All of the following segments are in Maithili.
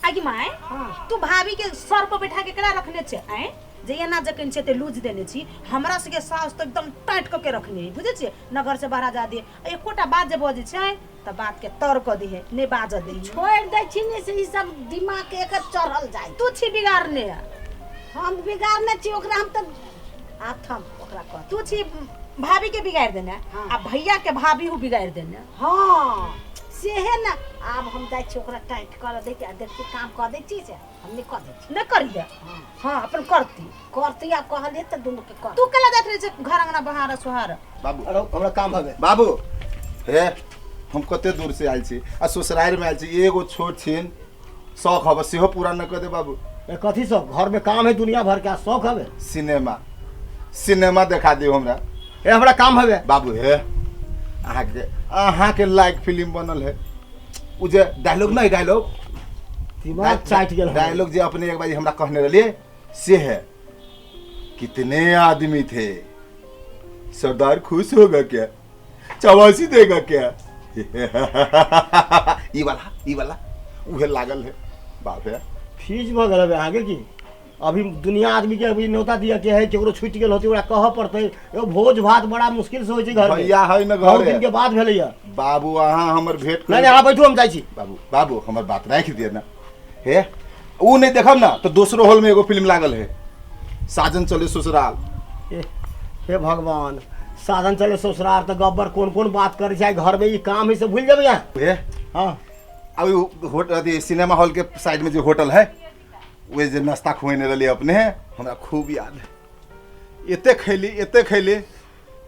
आगे माय, तू भाभी के सर पर बैठा के केना रखने छे? आय जे एना जखन छै ते लूज देने छी। हमरा सबके सास तऽ एकदम टाइट कऽ के रखने है, बुझै छियै? न घर से बाहर जा दे, एकोटा बात जे बजै छै तऽ बात के तर कऽ दिहे, नहि बाजऽ दे। छोड़ि दै छी ने से ई सब दिमाग के एकर चढ़ल जाइ। तू छी बिगाड़ने। हम बिगाड़ने छी ओकरा? हम तऽ आब थम ओकरा कह। तू छी भाभी के बिगाड़ देने। हाँ। आ भैया के भाभी हूँ बिगाड़ देने। हाँ, सेहे ने। आब हम जाइ छी ओकरा टाइट करऽ दै छी आ देखी काम कऽ दै छी से हम नहि कऽ दै छी। नहि करिहे। हाँ, अपन करती। करती आ कहलियै तऽ दुनू के कर। तू केला जाइत रहै छै घर अंगना बहार सोहार? बाबू। अरे, हमरा काम हवे। बाबू हे, हम कते दूर से आयल छी आ ससुरारि में आयल छी, एगो छोट छिन शौक हवे सेहो पूरा न कर दे बाबू। ए, कथी सब घर में काम है दुनिया भर के आ शौक हवे? सिनेमा, सिनेमा देखा दियौ हमरा। ए, हमरा काम हवे। बाबू हे, अहाँके लायक फिल्म बनल है, उ जे डायलॉग नहीं, डायलॉग दिमाग चाटि गेल हमर। डायलॉग जे अपने एक बार हमरा कहने रहिए से है, कितने आदमी थे, सरदार खुश होगा क्या, चवासी देगा क्या, ई वाला, ई वाला उहे लागल है बाप रे। फीज भऽ गेल हवे अहाँके की? अभी दुनिया आदमी के अभी न्योता दिया के है, केकरो छूटि गेल होतै ओकरा कहऽ पड़तै। एगो भोज भात बड़ा मुश्किल से होइ छै घर में। भैया है न बहुत घरे। दिन के बाद भेलैया। बाबू, अहाँ हमर भेंट नहीं नहीं, अहाँ बैठू, हम जाइ छी। बाबू, बाबू, हमर बात राखि दिअ ना। हे, ऊ नहीं देखब ना तो दोसरो हॉल में एगो फिल्म लागल है, साजन चले ससुराल। ए, हे भगवान, साधन चले ससुराल तऽ गब्बर कोन कोन बात करै छै घर में, ई काम है से भूलि जेबै अहाँ। हे। हाँ। अब उ होटल, अथी सिनेमा हॉल के साइड में जो होटल है, वे जे नाश्ता खुएने रहलियै अपने, हमरा खूब याद है। एते खैली, एते खैली,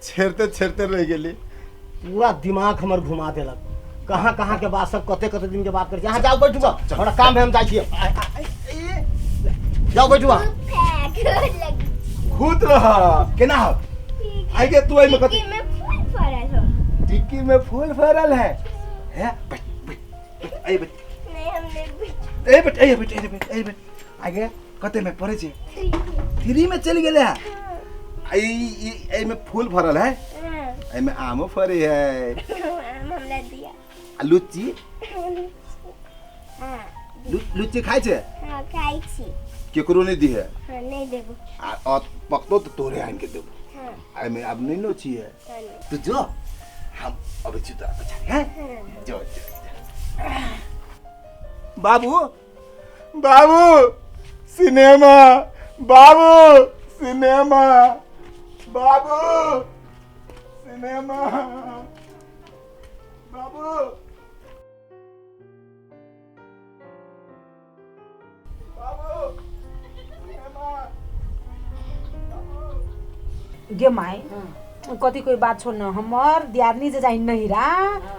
छेड़ते छेड़ते रहि गेली। पूरा दिमाग हमर घुमा देलक, कहाँ कहाँ के बात सब, कते कते दिन के बात करै छी। अहाँ जाउ बैठू गऽ, हमरा काम है, हम जाइ छियै। जाउ बैठू अहाँ। खुद रह केना हो आइ गे तू एहिमे कथी? टिक्की में फूल फड़ल हो। टिक्की में फूल फड़ल है? हे, बैठ बैठ बैठ, आइ बैठ। नहीं, हम नहीं बैठ। ए बैठ, ए बैठ, ए बैठ, ए बैठ। आगे कते में पढ़े छै? थ्री में चलि गेलै है। ई एहिमे फूल फड़ल है। हाँ, एहिमे आमो फड़े है। आम हमरा दिया। आ लुच्ची? हाँ। लुच्ची खाइ छै? हाँ, खाइ छी। केकरो नहि दिहे। हाँ, नहीं देबो। आ पकतो तऽ तोरे आनि के देबो। हाँ। एहिमे आब नहि नो छियै। हाँ, नहीं। तू जो, हम अबै छी तोरा पछाड़ी। हैं, जो जो जो। बाबू, बाबू सिनेमा, बाबू सिनेमा, बाबू सिनेमा, बाबू, बाबू सिनेमा। गे माय, कथी कोई बात छोड़ न, हमर दियादनी जे जाई नहिरा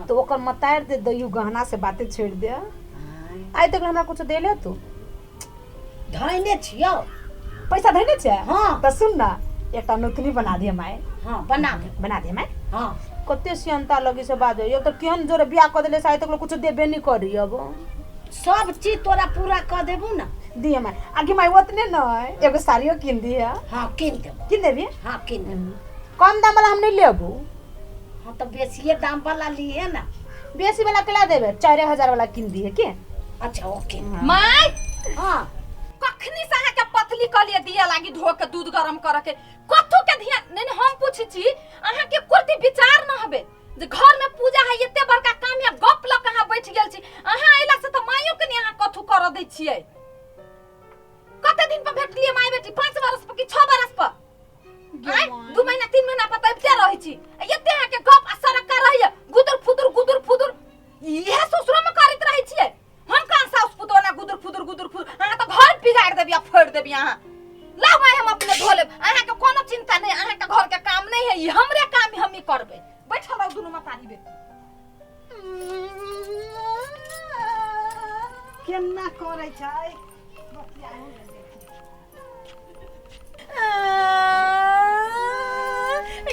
तो ओकर मतार दे दयू गहना से बातें छोड़ दे। आइ तक हमरा कुछ देले तू? धैने छियौ। पैसा धैने छै? हाँ। तऽ सुन ना, एकटा नोतनी बना दिए माय। हाँ, बना दे। बना दिए माय। हाँ। कते सियनता लगी से बाजे, एक तऽ केहन जोरे बियाह कऽ देले से आइ तक लोग कुछ देबे नहीं करी। अब सब चीज तोरा पूरा कऽ देबू ना। दिए माय। आगे माय, ओतने न, एगो साड़ियो कीन दिए। हाँ, कीन देबो। कीन देबी? हाँ, कीन देबो। कम दाम वाला हम नहीं लेबू। हाँ, तऽ बेसिए दाम वाला लिए ना। बेसी वाला केला देबे? 4000 वाला कीन दिए के। अच्छा, ओके। माय। हाँ। कखनी से अहाँके पतली कहलियै दिया लागी धो के दूध गरम करऽ के, कथू के ध्यान नहीं। नहीं, हम पूछै छी अहाँके कुर्ती विचार न हबे जे घर में पूजा है, एते बड़का काम या गप लऽ के अहाँ बैठ गेल छी। अहाँ अयला से तऽ माइयो के नहीं अहाँ कथू करऽ दै छियै। कते दिन पर भेटलियै माय बेटी, 5 बरस पर कि 6 बरस पर? आँय, 2 महीना 3 महीना पर तऽ अबिते रहै छी। आ एते अहाँके गप आ सरक्का रहैया, गुदुर फुदुर गुदुर फुदुर, इएह ससुरो में करैत रहै छियै। हम कहाँ साउस पुतोह ना गुदुर फुदुर गुदुर फुदुर, अहाँ तऽ घर बिगाड़ि देबी आ फोड़ि देबी अहाँ। लाउ माय, हम अपने धो लेब, अहाँके कोनो चिंता नहि। अहाँके घर के काम नहि है ई, हमरे काम हमही करबै। बैठल रहू दुनू मतारी बेटी। केना करै छै?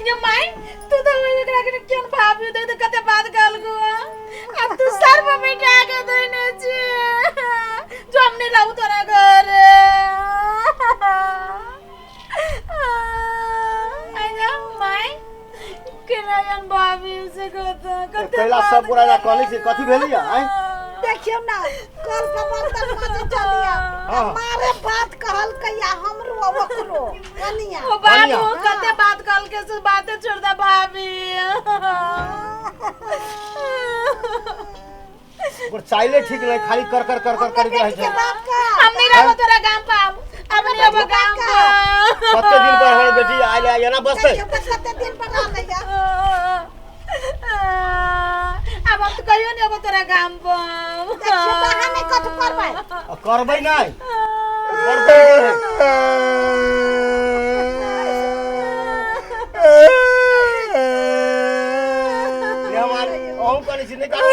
ये माय, तू तो एकरा के केन भाभी दे त कते बात कहल गो, आ तू सर पर बैठा के देने छी जो हम नहीं रहू तोरा घर। आया माय, केना जन भाभी से कत कते कैला सब गोरा कहले छी, कथी भेलैया आँय? देखी। देखियो ना कल पर बर्तन माजे चलिया हाँ। मारे बात कहल कहिया हमरो ओकरो कनिया ओ बाबू कते बात कहल के से बातें छोड़ दे भाभी। ओकर चाइले ठीक नहीं, खाली कर कर कर कर करैत रहै छै। हम नहीं रहबो तोरा गाम पर, अब नहीं रहबो गाम पर। कते दिन पर हमर बेटी आयल है एना बसतै? कते दिन पर आलै? अब हम तो कहियो नहीं अबो तोरा गाम पर। देखियो त अहाँ नहि कथु करबै। आ करबै नहि। करबै हमार अहूँ करै छी, नहि कानू ने।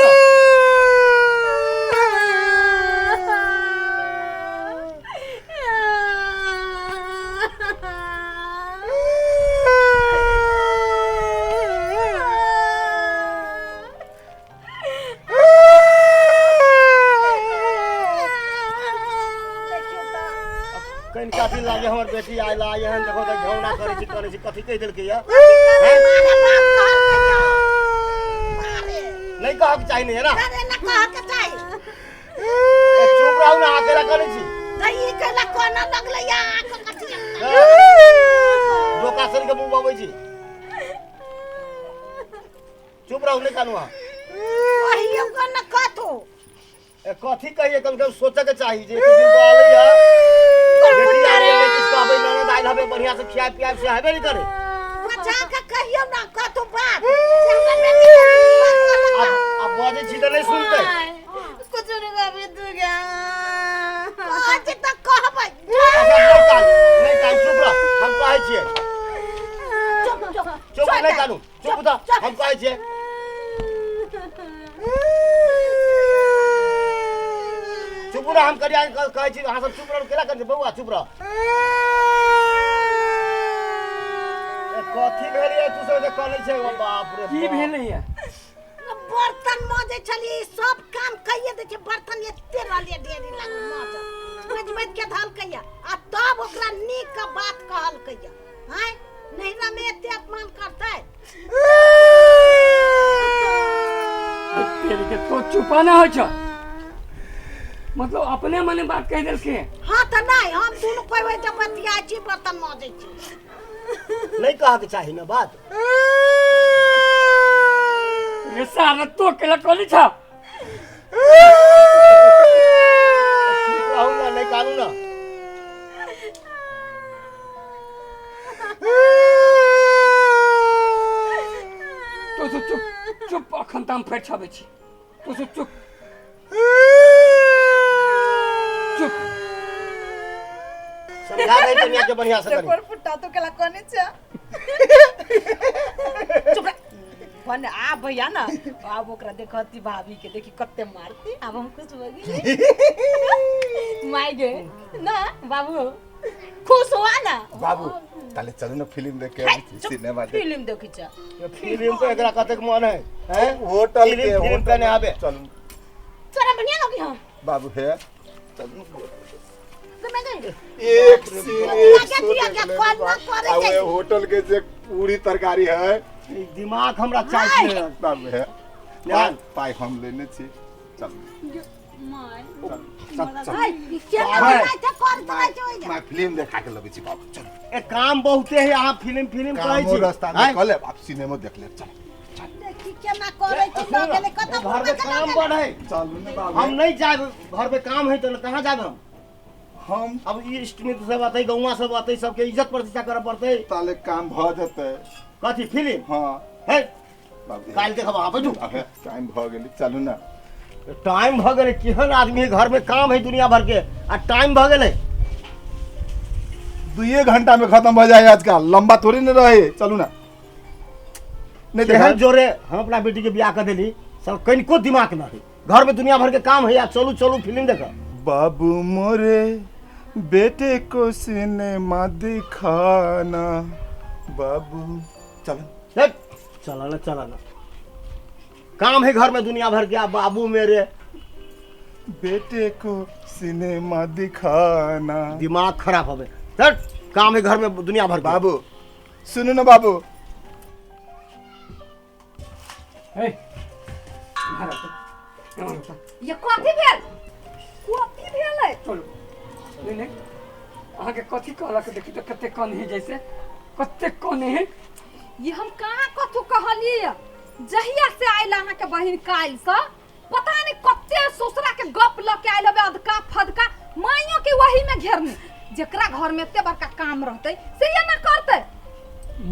कनिका दिन लागे हमर बेटी आयल एहन देखो तऽ घौना करै छी करै छी, कथी कहि देलकै या? नहीं कहके चाही नहीं है ना? अरे ना कहके चाही। ए, चुप रहू ना, अकेला करै छी। त ई कहला कोना लगलै या आँख कथी डोका सन के मुंह बबै छी। चुप रहू, नहीं कानू अहाँ। कहियो को न कथु। ए, कथी कहिए? कम से कम सोचे के चाही जे एक दिन पर आलै है बेटी आलै है, किछु कहबै ननद आयल हबे बढ़िया से खियाए पियाए से हेबे नहीं करे। बचा के कहियो ना कथु बात से हमरा बेटी के बात कहलक। अब बजै छी तऽ नहीं सुनतै। कुछ नहीं कहबी तू गे। आज तक कहबै। अच्छा, नहीं कानू, नहीं कानू, चुप रह, हम कहै छियै। चुप चुप चुप, नहीं कानू, चुप तऽ हम कहै छियै। चुप रह, हम करिया कहै छी, अहाँ सब चुप रहू, केला करै छी बौआ? चुप रह। ए, कथी भेलै तू सब जे कनै छै? ओ बाप रे की बाप। भेलैया? बर्तन मजै छलियै, सब काम कइए दै छै, बर्तन एते रहलियै ढेरी लागल मजल मजि मजि के धलकैया आ तब ओकरा नीक के बात कहलकैया। आँय नैहरा में एते अपमान करतै? तेरी के तो चुपाना होइ छ, मतलब अपने मने बात कहि देलकै। हाँ तऽ नहि, हम दुनू कोइ ओहि जब बतियाइ छी बर्तन मजै छी। नहीं कहके चाही ना बात। रे सारा तो केला कोली छ? चुप रहू ना, नहीं कानू ना। तो सब चुप चुप, अखन तऽ हम फेर छाबै छी। तो सब चुप चुप। समझा दे कनिया के बढ़िया से कनी। देखो फुट्टा तो केला कोने छ। चुप रह। बन आ भैया ना, आब ओकरा देखती भाभी के, देखी कते मारती। आब हम खुश हो गेली। माय गे ना बाबू खुश हुआ ना बाबू? ताले चलू ना फिल्म देख के आबै छी, सिनेमा देख। फिल्म देखी छ? फिल्म पे एकरा कतेक मन है? हैं? होटल के फिल्म होटल कने आबे। चलू तोरा बढ़िया लगी। हां बाबू हे चलू। मैं गई एक सीन एक आगे शो दिया देख के लेबै कौन ना बाबू। करे आ छै। ओहे होटल के जे पूरी तरकारी है ई दिमाग हमरा चाही है। बाबू हे ध्यान। पाइ हम लेने छी, चल my चल चल चल। हाय, ई केना बनाइ छै, करैत रहै छै ओहि जे। मैं फिल्म देखा के लबै छी बाबू, चल। ए काम बहुते है, अहाँ फिल्म फिल्म कहै कामो छी। रास्ता में आँय? कऽ लेब, आब सिनेमो देख लेब, चल। देखी केना करै छै, लऽ गेलै कतऽ घर में काम बड़ है। चलू ने बाबू। हम नहीं जाब, घर में काम है तऽ कहाँ जाब हम? हम अब ई इष्ट मित्र सब अतै, गौवा सब अतै, सबके इज्जत प्रतिष्ठा करऽ पड़तै। ताले काम भऽ जेतै। कथी फिल्म? हाँ है बाबू। काल्हि देखब, अहाँ बैठू। टाइम भऽ गेलै, चलू ना। टाइम भऽ गेलै? केहन आदमी है, घर में काम है दुनिया भर के आ टाइम भऽ गेलै। 2 घंटा में खत्म भऽ जाए आजकल, लंबा थोड़ी न रहे, चलू ना। नहीं केहन देखा जोरे हम अपना बेटी के बियाह कर देली, सब कनिको दिमाग न है, घर में दुनिया भर के काम है आ चलू चलू फिल्म देख। बाबू मोरे बेटे को सिनेमा दिखाना बाबू, चलो। चला ना चला ना, काम है घर में दुनिया भर के आ बाबू मेरे बेटे को सिनेमा दिखाना। दिमाग खराब हवे। चल, काम है घर में दुनिया भर के। बाबू सुनू ना बाबू। ए, बाहर आओ तो, बाहर आओ तो। ये कथी भेल, कथी भेलै? चलू। नहीं नहीं, अहाँके कथी कहलक? देखी तऽ कते कन है, जैसे कते कन है। ये हम कहाँ कथू कहलिए? जहिया से आयल अहाँके बहिन काल्हि से पता नहीं कते ससुरा के गप ल के आयल हबे, अदका फदका माइयो के वही में घेरने। जेकरा घर में एते बड़का काम रहतै से ये ना करतै।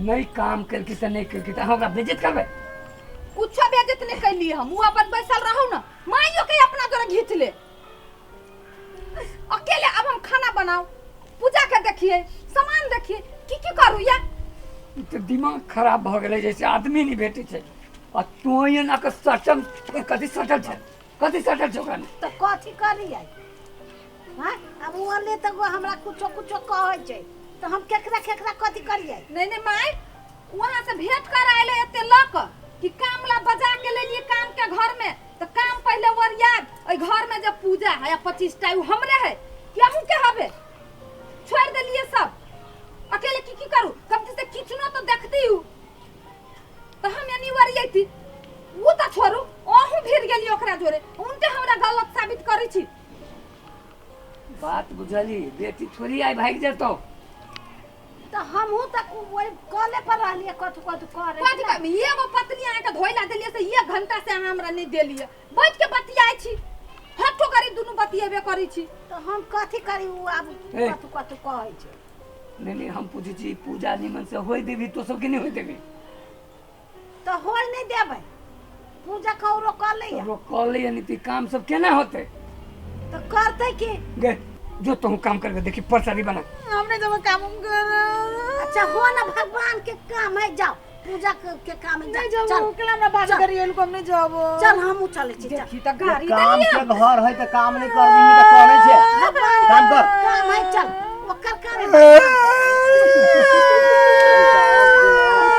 नहीं काम केलकी तऽ नहि केलकी तऽ अहाँ ओकरा बेइज्जत करबै? कुछो बेइज्जत नहीं कैलिए हम, उ अपन बैसल रहू ना, माइयो के अपना जोरे घींच ले अकेले। अब हम खाना बनाओ, पूजा के देखिए, सामान देखिए, की की करू या? ई तऽ दिमाग खराब भऽ गेलै, जैसे आदमी नहि भेटै छै आ तू एना कऽ सटल, कथी सटल छै, कथी सटल छै ओकरामे? तऽ कथी करियै? हाँ, अब ओ अले तऽ हमरा कुछो कुछो कहै छै, तऽ हम केकरा केकरा कथी करियै? नहीं नहीं माय, वहां से भेंट कर आयल एते लऽ कऽ कि काम ला बजा के ले लिए काम के घर में, तो काम पहले ओरियाब। ओहि घर में जब पूजा है 25 टा उ हमरे है कि अहूँ के हबे? छोड़ देलिए सब अकेले की की करू? कम से किचनो तो देखती हूँ तो हम यानी वरियती। वो तो छोड़ू, अहूँ भिड़ गेली ओकरा जोरे, उनटे हमरा गलत साबित करै छी। बात बुझली? बेटी थोड़ी आइ भागि जेतौ। तऽ हमहूँ तऽ ओहि कले पर रहलियै, कथू कथू करै। कथी करबै? एगो पतली अहाँके धोइ ला देलियै से 1 घंटा से अहाँ हमरा नहि देलियै। बैठ के बतियाइ छी, हट्ठो करी दुनू बतियेबे करै छी। तऽ हम कथी करी? उ आब ए। कथू कथू कहै छै। नहीं नहीं, हम पूछै छी पूजा निमन से होय देबी तो सबके नहीं होय देबी? तऽ होय नहि देबै पूजा, कौरो कऽ लैया। रोकल यानी तऽ ई काम सब केना होतै? तऽ करतै की? गे जो तू काम करके देखी, प्रसादी बना। हमने जब काम उम कर। अच्छा हो ना, भगवान के काम है, जाओ पूजा के काम है। नहीं जाओ, जाबो। चल। ओकरा हमरा बात चल। करिए को हम नहीं जाबो। चल, हमहूँ चलै छी, चल। देखी तऽ गाड़ी काम देलियै। के घर है तऽ काम नहीं करबी तऽ कहने छै? भगवान काम कर। काम है, चल, ओकर काम है।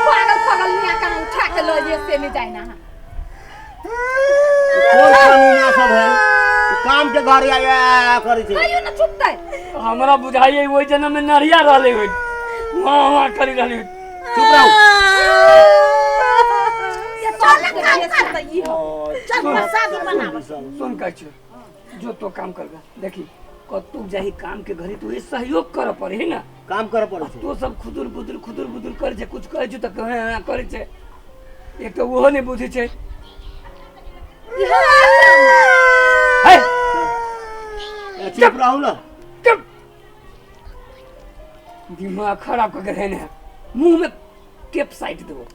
पागल पागल मियाँ कहाँ उठा के लऽ जइए से नहीं जाए ना। कोन कानूना सब है? काम के घर या या करै छै। कहियो ना चुपतै। हमरा बुझाइए ओहि जन्म में नरिया रहले होय, वहाँ वहाँ करी रहले होय। चुप रहू। चल, काम कर। तऽ ई हो। चल, प्रसादी बनाब। सुन, कहै छियौ जो तो काम करबे, देखी कतौ जाही काम के घड़ी तू सहयोग करऽ पड़े है ना। काम करऽ पड़ै छै। तो सब खुदुर बुदुर खुदुर बुदुर करै छै, कुछ कहै छै तऽ कहे हाँ करै छै। एक तऽ ओहो नहि बुझै छै। हे। चुप रहू ना। चुप, दिमाग खराब करके रहने है, मुंह में टेप साइड देबो।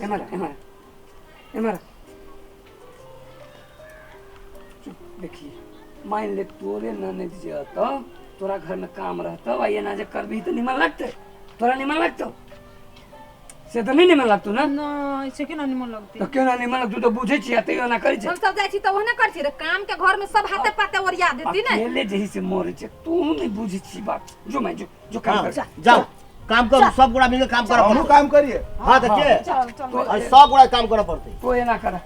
एमहर एमहर एमहर। चुप। देखिए, मान ले तोरे ननद जे अतौ, तोरा घर में काम रहतौ आ एना जे करबही तऽ निमन लगतै तोरा? निमन लगतौ? से तऽ नहि निमन लगतौ ना? नहीं, से केना निमन लगतै? तऽ केना निमन लगतौ? तऽ बुझै छियै तैयो एना करै छै। हम सब जाइ छी तऽ ओहने करै छी रे, काम के घर में सब हाथे पाते ओरिया देती ने। अकेले जेही से मरे छै, तू नहीं बुझै छी बात। जो मैं जो जो काम हाँ, कर। जाओ काम करू, सब गोरा मिलके काम करऽ हमहूँ पड़तै। काम करिए? हाँ तऽ के? चल चल। तो अरे सब गोरा काम करऽ पड़तै। तो एना कर,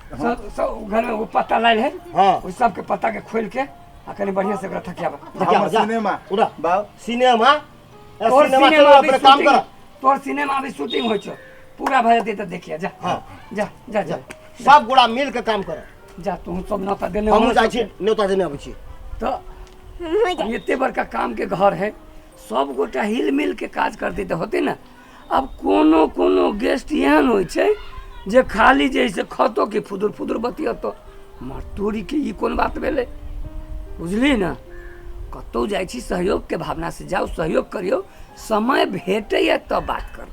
सब सब घर में वो पत्ता लायल है। हाँ। ओहि सबके पत्ता के खोल के आ कनी बढ़िया से ओकरा थकियाबा। देखिया, हमर जा। सिनेमा। उठा। बाप। सिनेमा ए, तोर सिनेमा सिनेमा चलो, अभी अपने काम शूटिंग कर। तोर सिनेमा अभी शूटिंग होइ छौ, पूरा भऽ जेतै तऽ देखिया जा। हाँ। जा जा जा। सब गोरा मिल के काम कर। जा, तू सब नौता देने हमहूँ हो। जाइ छी, न्योता देने अबै छी। तऽ एते बड़का काम के घर है, सब गोटा हिल मिल के काज करते तऽ होते ना। अब कोनो कोनो गेस्ट एहन होइ छै जे खाली जे से खतो के फुदुर फुदुर बतियतो। मरतोरी के, ई कोन बात भेलै? बुझली ने? कतहु जाइ छी, सहयोगके भावना से जाउ, सहयोग करियौ, समय भेटैए तब बात करू।